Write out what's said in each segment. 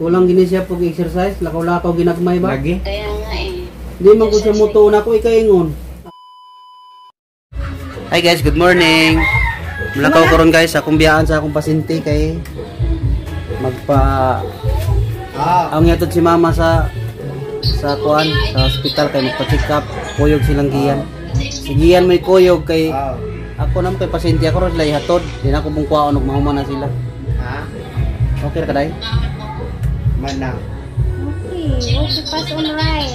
Kulang gini siya pag exercise, lakaw-lakaw ginagmay ba? Lagi. Kaya nga eh. Di man ko siya mutuon ako ikaingon. Hi guys, good morning. Mulakaw karon guys, akong biyaan sa akong pasyente kay magpa ang yatod si mama sa kuan sa ospital kay magpa-check up, kuyog silang giyan. Si giyan may kuyog kay ako naman kay pasyente ako ro sila ihatod, di na ako mong kuwaon og mahuman na sila. Ha? Okay ra ka day? Manang. Okay, okay, pass on right.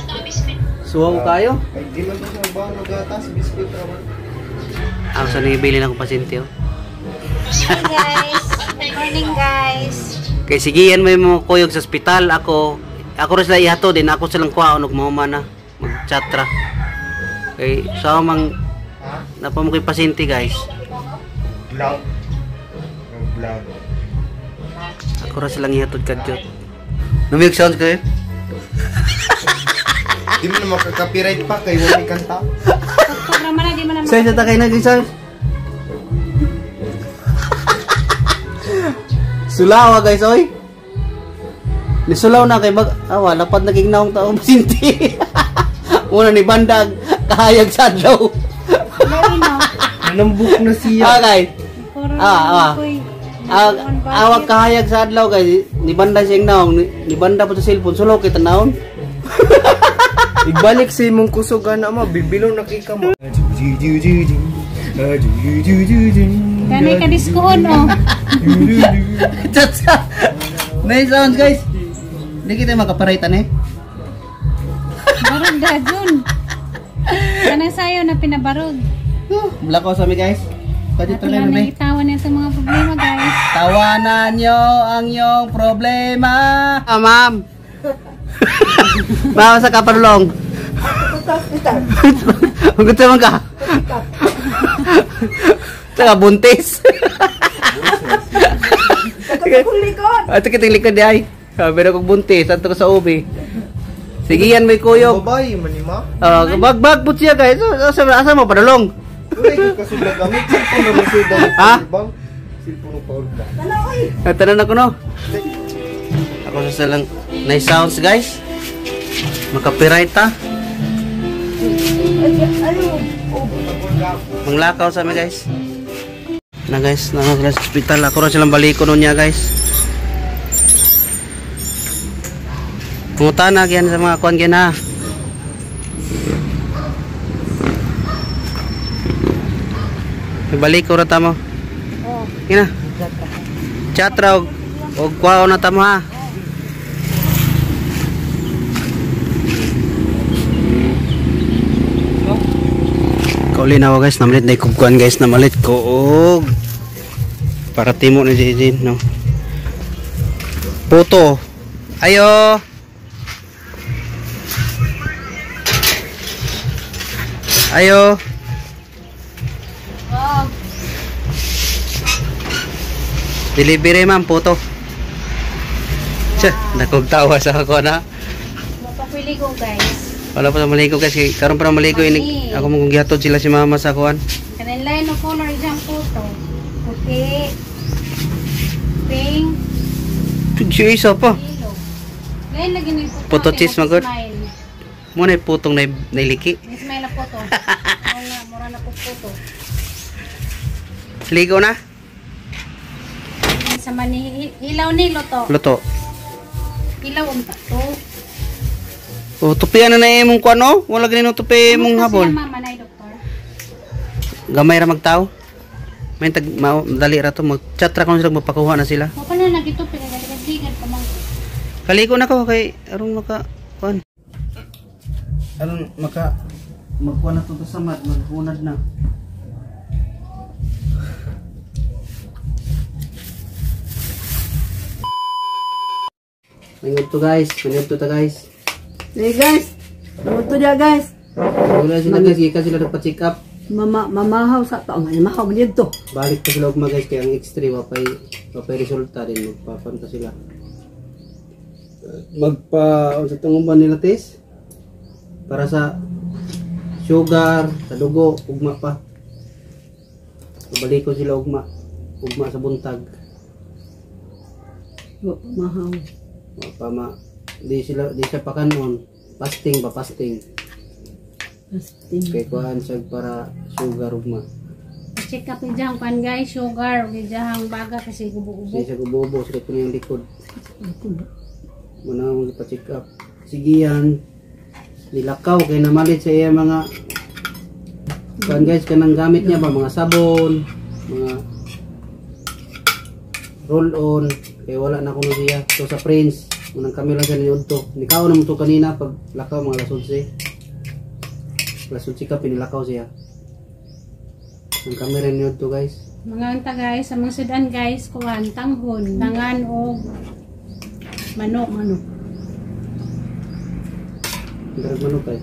Suwaw kayo? Ay, di man ko ba nagatas biscuit ra man. Ang sa nibili na akong pasyente oh. Hi guys. Good morning guys. Kay sige yan may mga kuyog sa ospital ako ra sila ihatod din ako silang kuwaon og mahuman na mag-chat ra. Kay sa mang napa mo kay pasyente guys. Vlog. Vlog. Ako ra silang ihatod kadyot. Numig sounds kayo? Di mo na makaka-copyright pa kay wala kanta. Tugtog naman na, di man na Sa ta kay naging sounds. Sulaw guys oy. Nisulaw na kay mag awa lapad naging naong taong pasyente. Una ni bandag kahayag sa adlaw. Nambuk na siya. Ah guys. Awag kahayag sa adlaw guys. Ni banda siyang naong ni banda po sa cellphone sulaw kay tanawon. Ibalik sa imong kusog ana ma bibilo na kay ka mo. Kanay ka diskohon oh. Chat. Nice sounds guys. Hindi kita makaparaitan eh. Barog dajon. Kanang sayo na pinabarog. Blako sa mi guys. Pwede Ato lang tuloy na itawan nito mga problema guys. Tawanan nyo ang iyong problema. Ah, ma'am. Ma'am, sa kaparulong. Gusto man ka? Tsaka buntis. Ato kitang likod di ay. Sabi na kong buntis, ato ko sa ubi. Sige yan, may kuyog. Babae man ni ma. Bag po siya guys. Asa mo padulong? Wala ko kasula gamit cellphone na masuda. Ha? Cellphone no power bank. Tanan ako no. Ako sa silang nice sounds guys. Makapiright ta. Manglakaw sa amin guys. Na guys, na sila sa ospital. Ako ra silang baliko nun niya guys. Pungutana gyan sa mga kuan gyan ha. Baliko ra ta mo. Gina. Chat ra og kuwaon na ta mo ha. Kauli na ako guys, namalit na ikugkuan guys, namalit ko og para timo ni Jejin no. Puto. Ayo. Ayo. Oh. Delivery ma'am, puto. Tsa, nakog tawa sa ako na. Mapapili ko guys. Wala pa sa maligo guys, karon pa maligo ini ako mong gihatod sila si mama sa kuan. Kanin line of color dyan puto. Puti. Pink. Siya isa pa. Yellow. Lain lagi ni puto. Puto cheese magod. Mo na putong na nailiki. Smile na puto. Oo nga, mura na po puto. Ligo na? Sa mani ilaw ni luto. Luto. Ilaw unta to. Oh, tupian na na imong kuan oh. Wala gani no tupi imong habol. Sila mama na doktor. Gamay ra magtaw. May tag dali ra to mag-chat ra kon sila magpakuha na sila. Mo pa na nagitupi kay galigad pa man. Kaliko na ko kay aron maka kuan. Aron maka magkuan na to sa mat, maghunad na. Mangyod to guys, mangyod to ta guys. Hey guys, luto dia guys. Wala sila guys, gikan sila nagpa-check up. Mama, mamahaw sa taong, ay mahaw man dito. Balik pa sila ugma guys kay ang X-ray wapay resulta din magpapanta sila. Magpa unsa tong ba nila test? Para sa sugar, sa dugo, ugma pa. Balik ko sila ugma. Ugma sa buntag. Mahaw. Pa ma di sila di siya pakanon. Fasting ba fasting. Fasting. Kay kuan siya para sugar ugma. Check up ni Jang kan guys, sugar ug ijahang baga kasi gubo-gubo. Siya siya gubobo sa kuno yung likod. Muna mo pa-check up. Sige yan. Nilakaw kay namalit sa iya mga kuan guys kanang gamit niya ba mga sabon, mga roll on kay wala na kuno siya. So sa Prince, unang kami lang siya niudto. Nikaw naman to kanina pag lakaw mga alas 11. Alas 11 ka pinilakaw siya. Ang kami rin niudto guys. Mga unta guys, sa mga sudan guys, kuan tanghon, tangan og manok. Manok. Darag manok ay.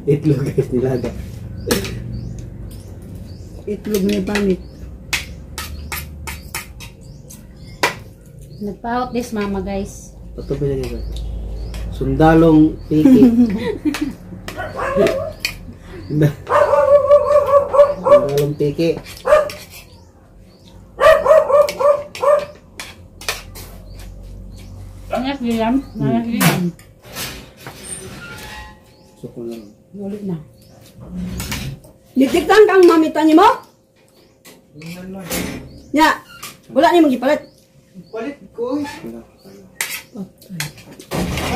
Itlog guys nilaga. Itlog may panit. Nagpaot this mama guys. Patuloy na guys. Sundalong piki. Sundalong piki. Anak dilam, anak dilam. Suko na lang. Ulit na. Ditiktan kang mamita ni mo? Nya. Wala ni magipalit. Palit ko.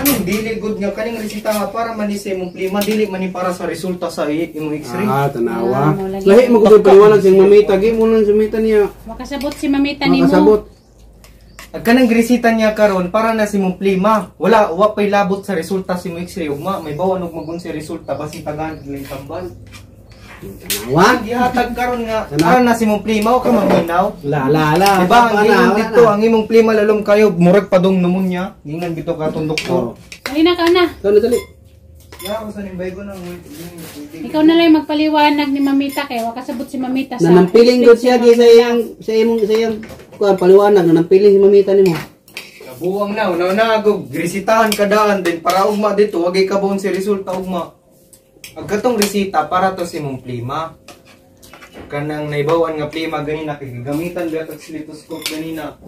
Anong dili good nga kaning resita nga para man ni sa imong plima dili man ni para sa resulta sa imong x-ray. Ah, tanawa. Ah, mo lagi. Lahi mo ko paliwanag siyang mamita. Gi mo lang sumita niya. Makasabot si mamita nimo. Makasabot. Ag kanang resita niya karon para na sa imong plima. Wala wa pay labot sa resulta sa imong x-ray ugma. May bawan og magun sa resulta basin tagaan lang tambal. Tanawa. Gihatag karon nga para na sa imong plima wa ka maminaw. La la la. Diba ang Wala, ingon wala dito na. ang imong plima lalom kayo murag padong pneumonia. Gingan bitaw katong doktor. Oh. Dali na ka na. Dali dali. Ya ako sa nimbay ko nang Ikaw na lang magpaliwanag ni mamita kay wakasabot si mamita sa. Nanampiling gud siya gi sa iyang kuan paliwanag nanampiling si mamita nimo. Nabuwang na, una na ako, gresitahan ka daan, then para ugma dito, wagay ka buon si resulta ugma. Ag katong resita, para to si mong plima. Kanang naibawan nga plima ganina, kay gagamitan ba tag stethoscope ganina.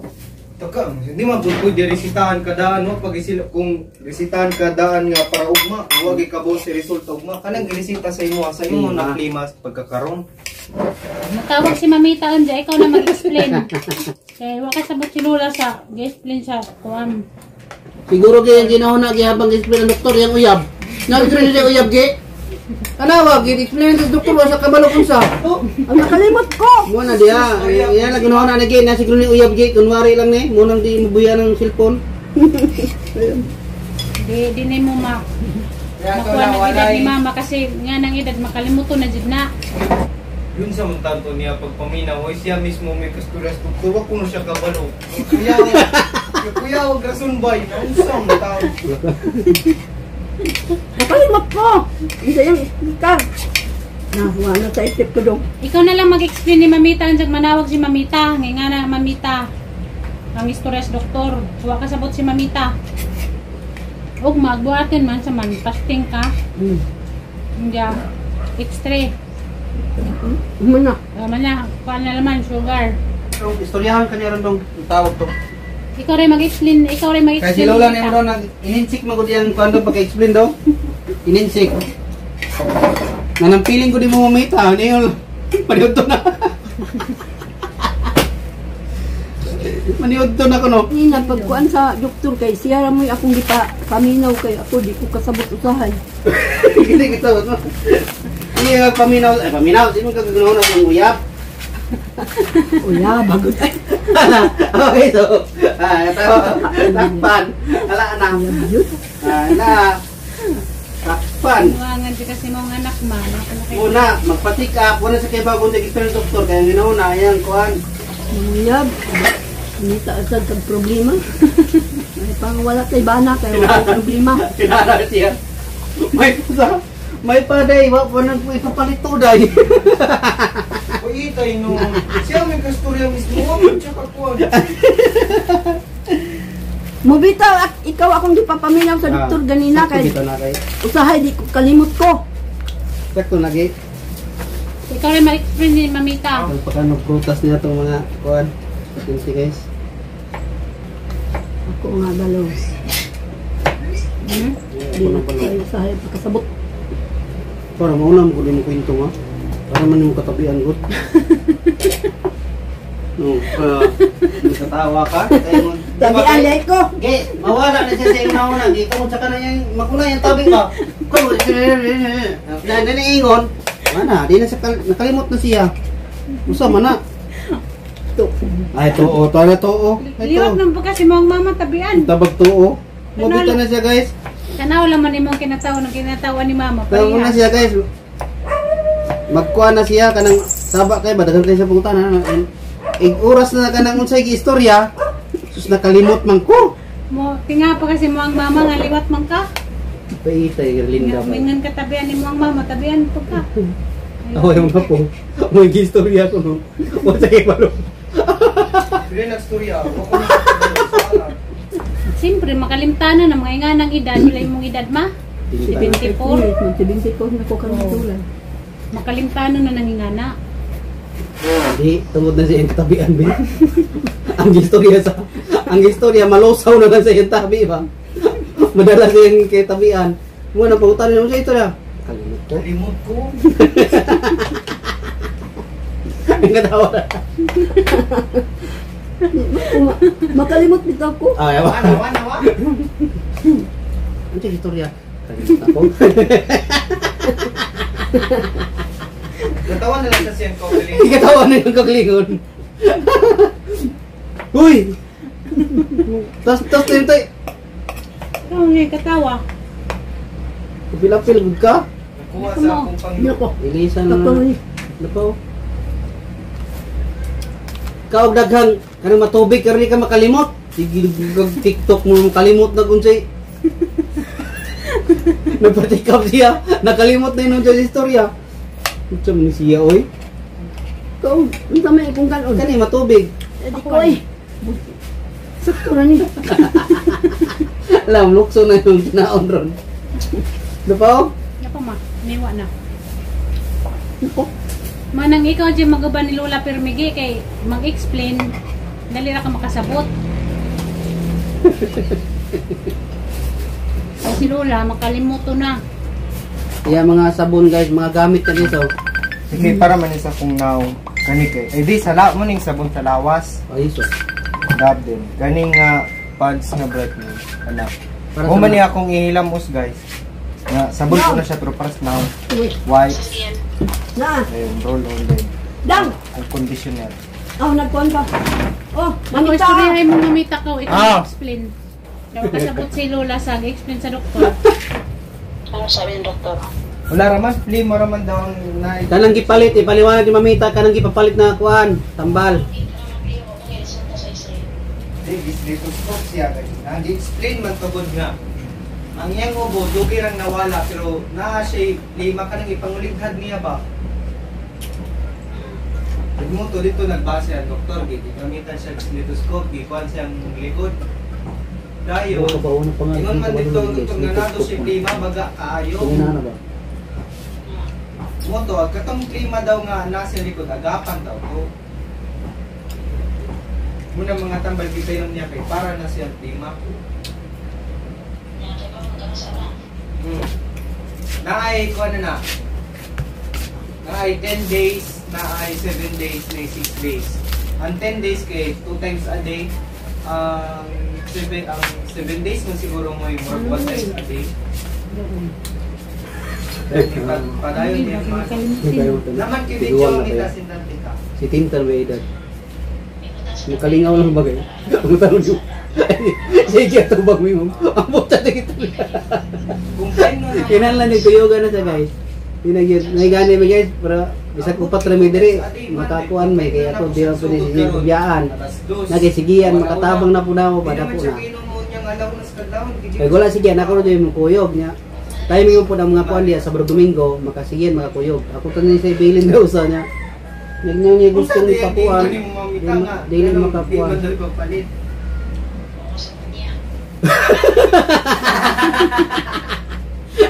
Taka, hindi man gud pwede resitahan ka daan, no? Pag isila, kung resitahan ka daan nga para ugma, wagay ka buon si resulta ugma. Kanang gresita sa imo na plima pagkakaron. Matawag si mamita unja, ikaw na mag-explain. Kay wakasabot si Lola sa gi-explain sa kuan. Siguro kay ginahon na gihabang explain ang doktor yang uyab. Nag-explain siya uyab gi. Tanawa gi explain sa doktor wa sa kabalo unsa. Oh, ang nakalimot ko. Mo na diya. Iya lang ginahon na gi na siguro ni uyab gi kunwari lang ni mo nang di mabuya ng cellphone. Di di nimo ma makuha ng edad ni mama kasi nga nang edad makalimuton na jud na. Yun sa muntanto niya pagpaminaw, oy siya mismo may kasturas doktor, wa kuno siya kabalo. Kuya, kuya wag rason bay, unsa man tao. Nakalimot ko. Isa yung speaker. Nahuwa na sa isip ko dong. Ikaw na lang mag-explain ni mamita anjag manawag si mamita, nga na mamita. Ang istorya sa doktor, wa kasabot si mamita. Og magbuhatin man sa man fasting ka. Hindi X-ray. Muna. Tama na, kuan na naman sugar. So, istoryahan kanya ron dong tawag to. Ikaw rin mag-explain, ikaw rin mag-explain. Kay si Lola nimo daw nag ininsik magud yang kuan daw pag-explain daw. Ininsik. Nanampiling ko di mo mamita, niyo. Maniudto na. Maniudto na kuno. Ni napagkuan sa doktor kay siya ra mo'y akong gipa paminaw kay ako di ko kasabot usahay. Hindi kita. Hindi nga paminaw, ay paminaw sino ka gagawin na akong uyab? Uyab bagod ay. Okay, so takpan. Ala na. Na. Takpan. Tuwangan di kasi mong anak ma. Una, magpa-check up, wala sa kay bagong nag-explain doktor kaya ginauna ayang kuan. Uyab. Nita asad kag problema. Ay pang wala kay bana kay wala problema. Kinara siya. May sa may paday, wa pa nang ipapalito day. Uy, itay no. Siya may kasturya mismo, wa man siya kakuan. Mubitaw at ikaw akong gipapaminaw sa doktor ganina kay usahay di ko kalimot ko. Sakto lagi. Ikaw rin ma-explain ni mamita. Ang pagkano prutas niya itong mga kuan. Patinsi guys. Ako nga balo. Hmm? Di na tayo sa pagkasabot. Para mauna mo ko din mo kwento nga. Para man mo katabian gud. No, Nagkatawa ka? Tabian lay ko. Ge, mawala na siya sa iyong nauna. Ge, kamo tsaka na yung makuna yung tabi ba? Kamo, na na ingon. Mana, di na siya nakalimot na siya. Usa man na. To. Ay, tuo, to na tuo. Ay, Liwat tuo. nang pagka si mong mama tabian. Tabag tuo. Mabita na siya, guys. Tanaw lang man imong kinatawa ng kinatawa ni mama. Tawag na Parehas. siya, guys. Magkuha na siya kanang saba kay ba daghan kay sa pangutana. Ig oras na kanang unsay gi istorya. Sus, nakalimot man ko. Mo tinga pa kasi mo ang mama nga liwat man ka. Paitay Linda. Nga mingan ka tabian ni mo ang mama tabian pag ka. Ako yung po. May istorya ko no. Wala kay balo. Pili nagstorya. Ako na. Siyempre makalimtanan ang mga inganang edad wala imong edad ma. 74. Mag 74 na ko karon tulan. Makalimtanan na nangingana. Di tungod na siya yung tabian ba. Ang istorya sa ang istorya malusaw na lang sa iyang tabi ba. Madala siya yung kay tabian. Mo na pangutan mo sa istorya. Kalimot ko. Kalimot ko. Ang katawa na. Makalimot bitaw ko. Ay, awa. Wana, wana, wa. Ano yung istorya? Kalimot ako. Natawa na lang sa siyang kaugalingon. Ikatawa na yung kaglingon. Uy! Tas, tas na yun tayo. Ikaw nga katawa. Pilapil, good ka? Nakuha sa akong pang... Nako. Ilisan na. Kapoy. Napaw. Kaog daghang kanang matubig karon ka makalimot. Sige kag TikTok mo makalimot na unsay. Napatikap siya, nakalimot na yun unsay istorya. Unsa man ni siya oy? Kaog, unsa may akong kanon? Kani matubig. Eh, di ko eh. Sakto ra ni. Alam lukso na yung kinaon ron. Napaw? Nako ma, niwa na. Nako. Manang ikaw dyan mag-uban ni Lola Permigi kay mag-explain dali ra ka makasabot. Ay si Lola makalimuto na. Iya mga sabon guys, mga gamit na dito. Sige, para man isa kong now. Gani kay. Eh di, sala mo ning sabon sa lawas. Ay so. Dab din. Ganing nga pads nga brightening. Anak. Para Mo sa man mga- niya akong ihilamos guys. Nga sabon ko na siya pero para sa now. Uy, Wipes. na. Ayun, roll on din. Dang. Ang conditioner. Oh, nagkuan pa. Oh, Ang mamita. istoryahay mo mamita ka, ikaw Ah. explain. Daw kasabot si Lola sa explain sa doktor. Ano sabi ng doktor? Wala raman, play mo raman daw ang na Kanang gipalit, ipaliwanag ni mamita kanang gipapalit na kuan, tambal. Stethoscope siya guys. Nag-explain man tugod nga. Ang iyang ubo, dugi rang nawala pero naa siya lima ka nang ipangulighad niya ba? Nagmuto dito nagbase ang doktor, gamitan siya og stethoscope, gikuan siyang likod. Dayon, ingon man dito ang doktor nga nato siya klima baga kaayo. Tingnan na ba? Moto, ang katong klima daw nga nasa likod, agapan daw to. Muna mga tambal gitayon niya kay para na siyang klima. Naay ko ano na. Naay 10 days, naay 7 days, naay 6 days. Ang 10 days kay 2 times a day. Ang 7 days mo siguro mo yung more 1 times a day. Padayon niya man. Naman kay video Tiguang na ang kaya. itasindan kita. Si Tintan may edad. Makalingaw lang ba kayo? Ang tanong yun. Sige, ito bang mo? Ang puta na ito. Kung plano na Kinahanglan ni Kuyoga na siya guys. Pinagyan, naigani mo guys, pero bisag upat ra may diri, makakuan may kaya ako di ra pwede sige biyaan. Nagisigian makatabang na po na ako Di pada naman po siya na. ginom mo niyang alaw na sa kadlawon. Kay wala sige ako ra mo kuyog niya. Timing mo po ng mga kuan diya sa Domingo, makasigian makakuyog. Ako tanin sa ibilin daw sa niya. Nagnya niya gusto ni pakuan. Dili makakuan. Di man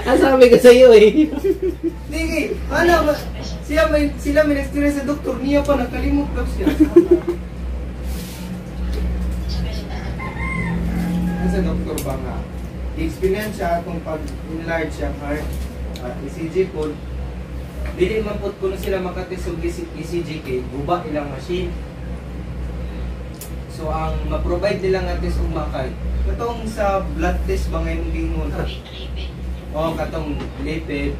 Ang sabi ko sa iyo eh. Di, ano, siya may, sila may experience sa doktor, niya pa nakalimot daw siya. Ang sa doktor ba nga experience siya atong pag-enlarge siyang heart at ECG po dili man pud kuno sila makatest og ECG kay guba ilang machine. So ang ma-provide nila nga test ugma kay katong sa blood test ba ngayon gingon. O katong lipid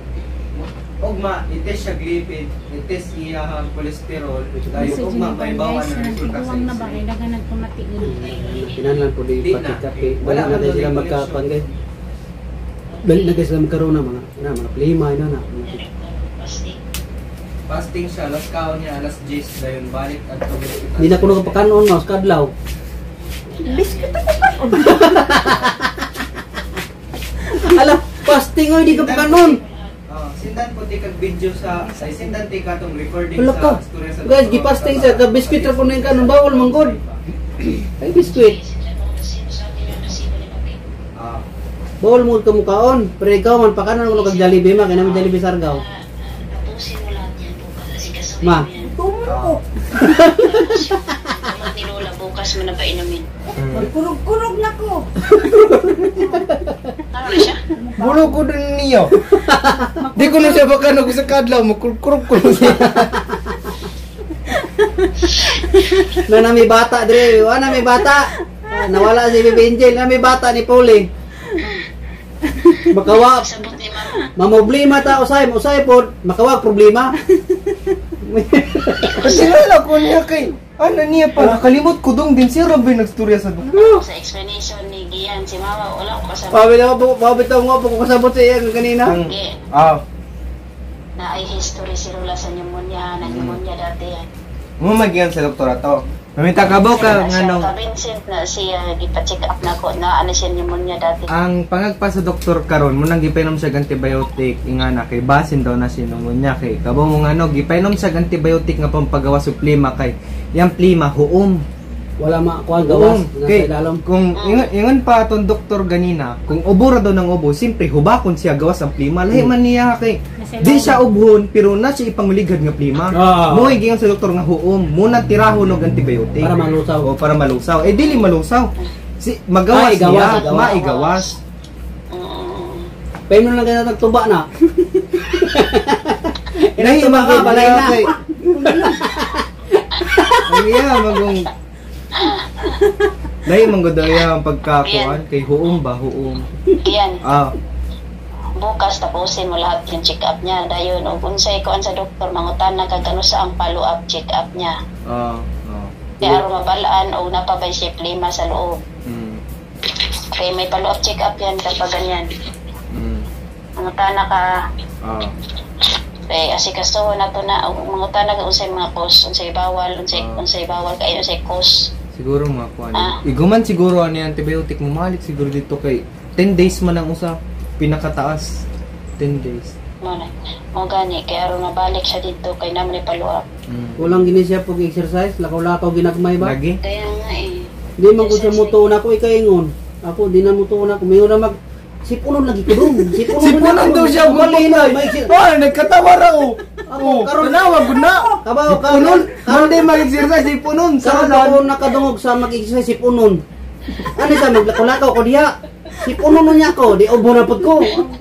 ugma i-test siya lipid, i-test iya ang cholesterol, dayon Message ugma ni may Juan, bawan guys, ang resulta sa nagtiguang na ba X-ray. kay dagan nagpamatiil. Kinahanglan po di Di na. pati-kape. Wala Wala na man tayo doon sila yung magkapan guys. Dali na guys sila magkaroon na mga na, mga plima ina na. Fasting siya, alas kaon niya, alas 10, dayon balik at Hindi na kuno kapakanon mas kadlaw. Biskuit ako pa. Ala, fasting oy di ka pakanon. Oh, sindan po ti kag video sa sindan ti katong recording Wala sa ka. istorya sa Guys, doktor. gipasting siya ka biskuit ra po na yung kanon bawal man gud. Ay biskuit. Ah, Bawal mo ka mukaon. Pero ikaw man pakanon kuno kag Jollibee ma kay naman Jollibee Sargaw. Tapusin mo lahat yan bukas. Kasi kasuhin Ma. mo yan. Tumon ko. Tapos yung gamot ni Lola bukas mo na painumin. Magkurog-kurog na ko. Ano na siya? Bulo ko dun niyo. Di ko na siya baka nag sa kadlaw, makurkurog ko na siya. Na na may bata dire, wa na may bata. Ah, nawala si Baby Angel, na may bata ni Pauli. Makawa Sabot ni Mama. Mamoblema ta usay, usay pod, makawag problema. Kasi wala ko niya kay ano niya pa, nakalimot ko dong din siya rabay nagstorya sa doktor. Sa explanation ni Gian, si Mama, wala ko kasama. Pabi na po, pabi ta mo po kasabot sa iya kanina. Gi, Ah, na ay history si Lola sa pneumonia, na pneumonia dati yan. mo magiyan sa doktor ato. Mamita ka ba ka Na siya, nganong ka Vincent na siya, gipa-check up na ko, na ano siya pneumonia dati. Ang pangagpa sa doktor karon mo nang gipainom siya og antibiotic ingana kay basin daw na si pneumonia kay kabo mo ngano gipainom siya og antibiotic nga pampagawas og plima kay yang plima huom. Wala ma kuan gawas Huom nasa kay ilalom. kung ingon pa atong doktor ganina kung ubo ra daw ng ubo simpre hubakon siya gawas ang plima lahi man niya kay Nasa di ilalom. siya ubhon pero na siya ipanguligad nga plima. Ah. Mo giingon sa doktor nga huom mo nang tirahon og antibiotic Para malusaw. O para malusaw. Eh dili malusaw. Si magawas Maigawas, niya, igawas. maigawas. Mm. Painom lang kaya nagtuba na. Nahi Tuba ka, balay na. Ang iya magong Lahi man gud iya ang pagkakuan kay huom ba huom. Gian, Ah, bukas tapusin mo lahat yung check up niya. Dayon, og unsay kuan sa doktor, mangutan na kag ano sa ang follow up check up niya. ah, ah. Kaya aron mabalaan og napabay siya plima sa loob. Kaya may follow up check up yan kapag ganyan. Mangutan na ka Ah. kay asikaso na to na og mangutan na ka unsay mga cause, unsay bawal, unsay unsay bawal kay unsay cause. Siguro mga kuan. Ah. Iguman siguro ano yung antibiotic mo malik siguro dito kay 10 days man ang usa pinakataas 10 days. Mo na. Mo gani kay aron mabalik siya dito kay naman ni follow up. Walang gini siya pag exercise, lakaw-lakaw ginagmay ba? Lagi. Kaya nga eh. Di man ko siya mutuon ako ikaingon. Ako di na mutuon ako. Mayon na mag sipunon lagi ko dong. Sipunon, Sipunon daw siya Mali na. magpatay. May si- Ah, nagkatawa ra oh. Ako, Oh, karon- tanawa gud na. Kabaw, Sipunon. Monday mag-exercise sipunon. Karon Sa ako nakadungog sa mag-exercise sipunon. Ano sa maglakaw-lakaw ko diha. Sipunon na niya ako, di ubo na pud ko.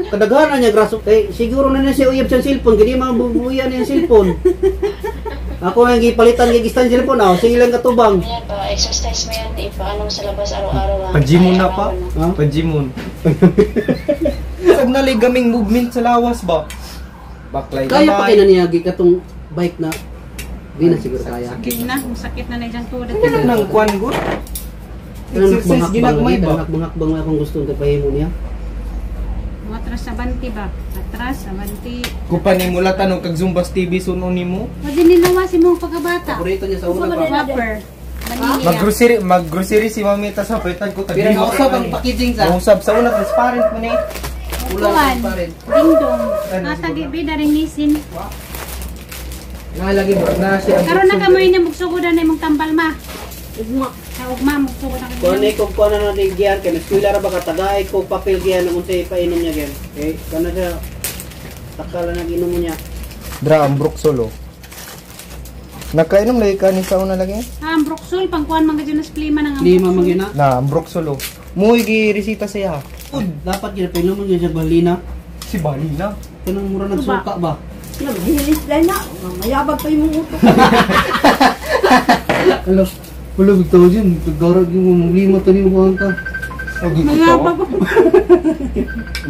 Kadaghanan niya graso. Kay siguro na niya si uyab sa cellphone, kay di mabubuyan niya ang cellphone. Ako ang gipalitan kay gistan cellphone, ah, sige lang katubang. Yan pa, exercise mo yan, ipaano mo sa labas araw-araw. ah. Pag-gym na Ay, pa. araw na. Ha? Pag-gym. Sag nalay gaming movement sa lawas ba? Baklay Kaya pa kay na niya katong bike na di na siguro kaya. Di na, masakit na na dyan tuhod. Ano nang kuan gud? Exercise ginagmay ba? Bangakbang akong gusto kay pahimo niya. Mga atras sa banti ba? Atras sa banti. Kupa ni mula tanong kag Zumbas TV suno nimo. Pwede nilawa si mong pagkabata. Paborito niya sa una pa. Whopper. Vanilla. Mag-grocery, mag-grocery si mamita sa paitan ko Pero nausap ang packaging sa. Nausap sa una transparent man eh. Ulan Kuan. pa rin. Dingdong. Ano, Atagi bida ring nisin. Nga lagi mo na siya. Karon na kamoy niya mugsugodan na imong tambal ma. Ugma. Sa ugma mugsugodan ka. Kuan ni kung kuan na natin giyan kay eskwela ra ba ka tagay ko papel giyan ang unsay ipainom niya giyan. Okay, kana siya takala na ginom niya. Dra ang Bruxolo. Nakainom lagi ka ni sa una lagi? Ah, ang Bruxol pangkuan man gyud na plima nang Lima man gyud na. Na, ang Bruxolo. Mo gi resita siya. Dapat gid painom mo siya balina. Si Balina. Kanang mura nagsuka ba? Naghilis dahil na. Mayabag pa yung utok. Alo, wala bitaw dyan. Tagarag yung mga to ni mo ka. Agi ko tawa.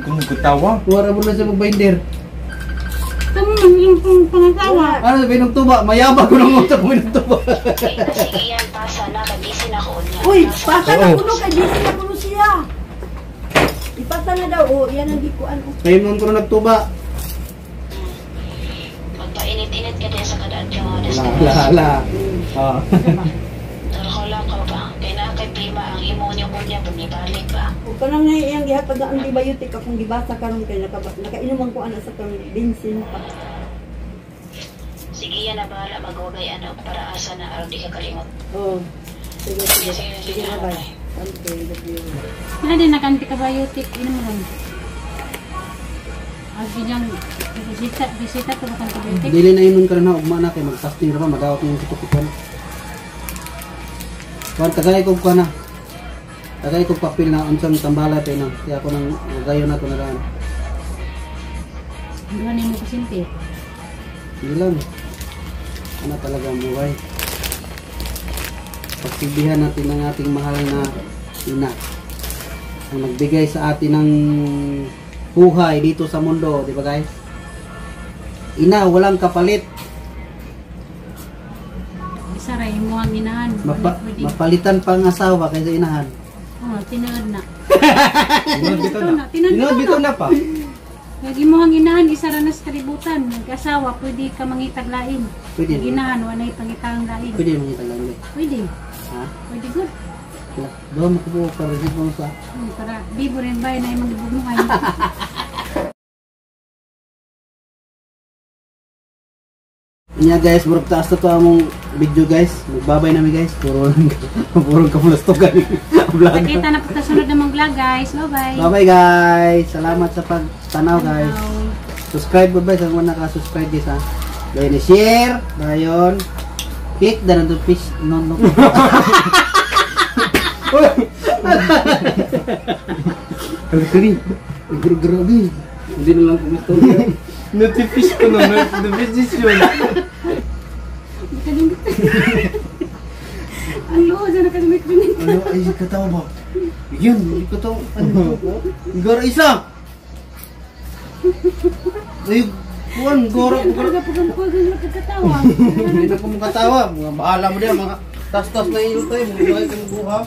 Kung kutawa. Wala mo na siya magbinder. Tama man yung pangasawa. Ano sabi ng tuba? Mayabag ko ng utak mo ng tuba. Sige yan, pasa na. Kabisi na ko niya. Uy, pasa na Oo. kuno kay busy na kuno siya. Ipasa na daw. Oh, yan ang gikuan. Ngayon mo ko na nagtuba. Magpainit-init ka din sa kadaan ka mga La la la. Ah. Lakaw-lakaw ba? Kaya na kay Prima ang imonyo ko niya, bumibalik ba? Ug kanang na iyang gihatag na antibiotic akong gibasa karon kay nakainom ang ko ana sa kang bensin pa. Sige yan na bahala, magwagay ano para asa na aron di ka kalimot. Oh. Sige, sige. Sige na bye. Okay, love you. Wala din nag-antibiotic. Inom mo lang. Agi dyan, bisita, bisita to ba antibiotic? Dili na inon ka na ugma na kay mag-fasting ra pa madawat yung tutukan. Kuan tagay ko kuan na. Tagay ko papel na unsang tambala pa na. Kaya ako nang gayo na to na daan. Duha na yung pasyente. Hindi lang. Ano talaga ang buhay. Pagsilbihan natin ang ating mahal na ina. Ang nagbigay sa atin ng buhay dito sa mundo, di ba guys? Ina, walang kapalit. Isa ra imo ang inahan. Pwede. Mapalitan pa ang asawa kaysa inahan. Oh, tinuod na. Tinuod bitaw na. Tinuod Tinuod bitaw bitaw na. na pa. Kag imo ang inahan isa ra na sa kalibutan. Nag-asawa pwede ka mangitag lain. Pwede. Ang inahan wala pangitang lain. Pwede mo kita lang. Pwede. Ha? Pwede good. Doon mo kubo para sa mo sa. Para bibo rin ba na imong gibugmuhan. Nya guys, murag taas na to among video guys. Magbabay nami guys. Puro puro kapulastogan vlog. Nakita na po sa sunod namang vlog guys. Bye-bye. Bye-bye guys. Salamat sa pagtanaw guys. Subscribe bye sa mga naka-subscribe guys ha. Dayon share, dayon click the notification no no. Kali Grabe. Hindi na lang kumistorya. Notification ko na, notification. Ang luho dyan na kasi may kriminal. Ano, ay, katawa ba? Yun, hindi ko to. Ano? Gora isa! Ay, kuwan, gora. Talaga pag ang kuwan na katawa. Hindi na ko makatawa. Mga bahala mo diyan, mga tas-tas na ilo tayo. Mga bahay kong buha.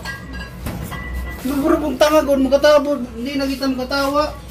Luburo pong tanga, gawin makatawa. Hindi na kita makatawa.